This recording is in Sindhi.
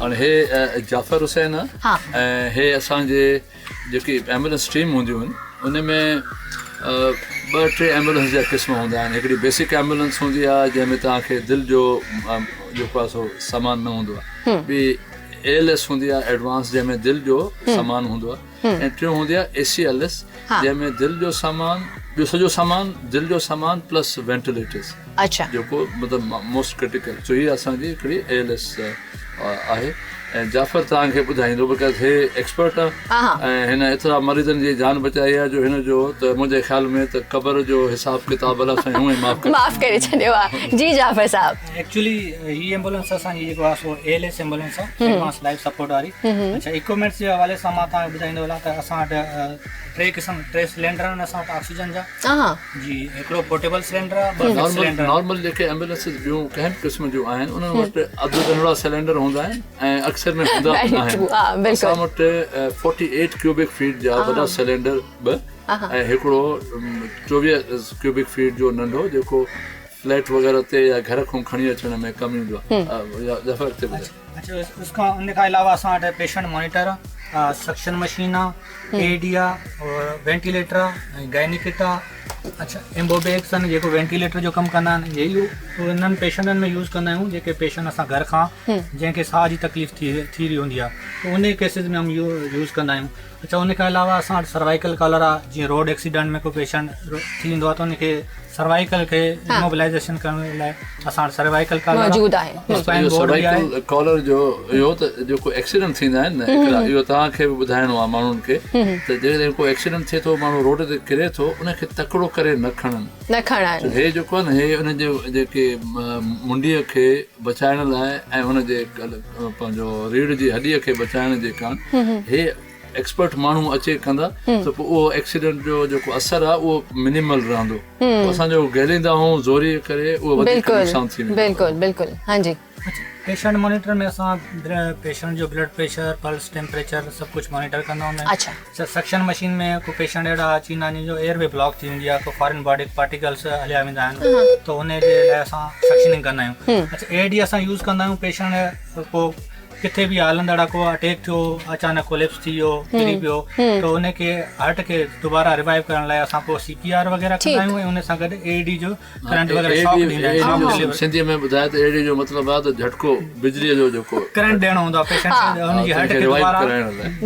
هاڻي هي جعفر حسين آ ۽ هي اسان جي جيڪي ايمبولنس ٽيم هونديون آهن ان ۾ ٻه ٽي ايمبولنس جا قسم هوندا آهن هڪڙي بيسڪ ايمبولنس هوندي آهي جنهن ۾ توهان کي دل جو جيڪو آهي سو سامان نه هوندو آهي ٻي اي ايل ايس هوندي آهي ايڊوانس جنهن ۾ دل جو سامان هوندو آهي ۽ ٽيون هوندي آهي اي سي ايل ايس جنهن ۾ دل جو سامان ٻيو سڄو سامان دل جو سامان پلس وينٽيليٽرس اڇا جيڪو مطلب موسٽ ڪرٽيڪل سو هي اسان جي هڪڙي اي ايل ايس آهي ۽ جعفر توهان کي ٻڌائيندو because هي ايڪسپرٽ آهي ۽ هن ايترا مريضن جي جان بچائي آهي جو هن جو ته منهنجي خيال ۾ ته قبر جو حساب ڪتاب الله سائين هونئن معاف ڪري معاف ڪري ڇڏيو آهي جي جعفر صاحب. ايڪچولي هي ايمبولنس اسان جي جيڪو آهي سو اي ايل ايس ايمبولنس آهي ايڊوانس لائف سپورٽ واري اڇا اڪوپمينٽس جي حوالي سان مان توهان کي ٻڌائيندو هلان ته اسان وٽ ٽي قسم ٽي سلينڊر آهن اسان وٽ آڪسيجن جا جي هڪڙو پورٽيبل سلينڊر آ ٻه فڪس سلينڊر نارمل جيڪي ايمبولنسز ٻيون ڪنهن به قسم جون آهن انهن وٽ اڌ ننڍڙا سلينڊر هوندا آهن ۽ اڪثر ۾ هوندا به ناهن اسان وٽ 48 ڪيوبڪ فيٽ جا وڏا سلينڊر ٻه ۽ هڪڙو 24 ڪيوبڪ فيٽ جو ننڍو جيڪو فليٽ وغيره تي يا گهر کان کڻي اچڻ ۾ ڪم ايندو آهي يا ظفر اڳتي ٻڌاء. اڇا اس کان ان کان علاوه اسان وٽ پيشنٽ مانيٽر آ سڪشن مشين آ اي ڊي آ اور وينٽيليٽر آ ۽ گائني ڪٽ آ اڇا ايمبو بيگس آهن جيڪو وينٽيليٽر جو ڪم ڪندا آهن هي انهن پيشنٽن ۾ يوز ڪندا آهيون جيڪي پيشنٽ اسان گهر کان جنهن کي ساهه جي تڪليف ٿي ٿي رهي هوندي آ ته ان ڪيسز ۾ هم يوز ڪندا آهيون اڇا ان کان علاوه اسان وٽ سروائيڪل ڪالر آ جيئن روڊ ايڪسيڊنٽ ۾ ڪو پيشنٽ ٿي ويندو آ ته ان کي سروائيڪل کي اموبلائيزيشن ڪرڻ لاء اسان وٽ سروائيڪل ڪالر موجود آهي. اسپائن بورڊ به آهي. سروائيڪل ڪالر جو اهو ته جيڪو ايڪسيڊنٽ ٿيندا آهن نه هڪڙا اهو توهان کي به ٻڌائڻو آ ماڻهن کي ته جيڪڏهن ڪو ايڪسيڊنٽ ٿئي ٿو ماڻهو روڊ تي ڪري ٿو ان کي تڪڙو ڪري نه کڻن نه کڻن هي جيڪو آهي نه هي ان جي جيڪي منڊيء کي بچائڻ لاء ۽ ان جي پنهنجو ريڙهه جي هڏيء کي بچائڻ جي ڪاڻ هي ايڪسپرٽ ماڻهو اچي ڪندا ته پوء اهو ايڪسيڊنٽ جو جيڪو اثر آهي اهو منيمل رهندو اسان جو گهليندا آهيون زوري ڪري اهو وڌيڪ نقصان ٿي ويندو. بلڪل بلڪل هان جي. پيشنٽ مانيٽر ۾ اسان پيشنٽ جو بلڊ پريشر پلس ٽيمپريچر سڀ ڪجهه مانيٽر ڪندا هوندا آهيون. اڇا سڪشن مشين ۾ ڪو پيشنٽ اهڙا اچي ويندا آهن جن جو ايئر وي بلاڪ ٿي ويندي آهي ڪو فارين باڊي پارٽيڪلس هليا ويندا آهن ته ان جي لاء اسان سڪشننگ ڪندا آهيون. اڇا اي ڊي اسان يوز ڪندا آهيون پيشنٽ ڪو ڪٿي به هلندڙ ڪو اٽيڪ ٿيو اچانڪ ڪوليپس ٿي ويو ڪري پيو ته ان کي هارٽ کي دوباره ريوائيو ڪرڻ لاء اسان پوء سي پي آر وغيره ڪندا آهيون ۽ ان سان گڏ اي ڊي جو ڪرنٽ وغيره شاڪ ڏيندا آهيون. سنڌي ۾ ٻڌاء ته اي ڊي جو مطلب آهي ته جهٽڪو بجلي جو جيڪو ڪرنٽ ڏيڻو هوندو آهي پيشنٽ کي ان جي هارٽ کي دوباره.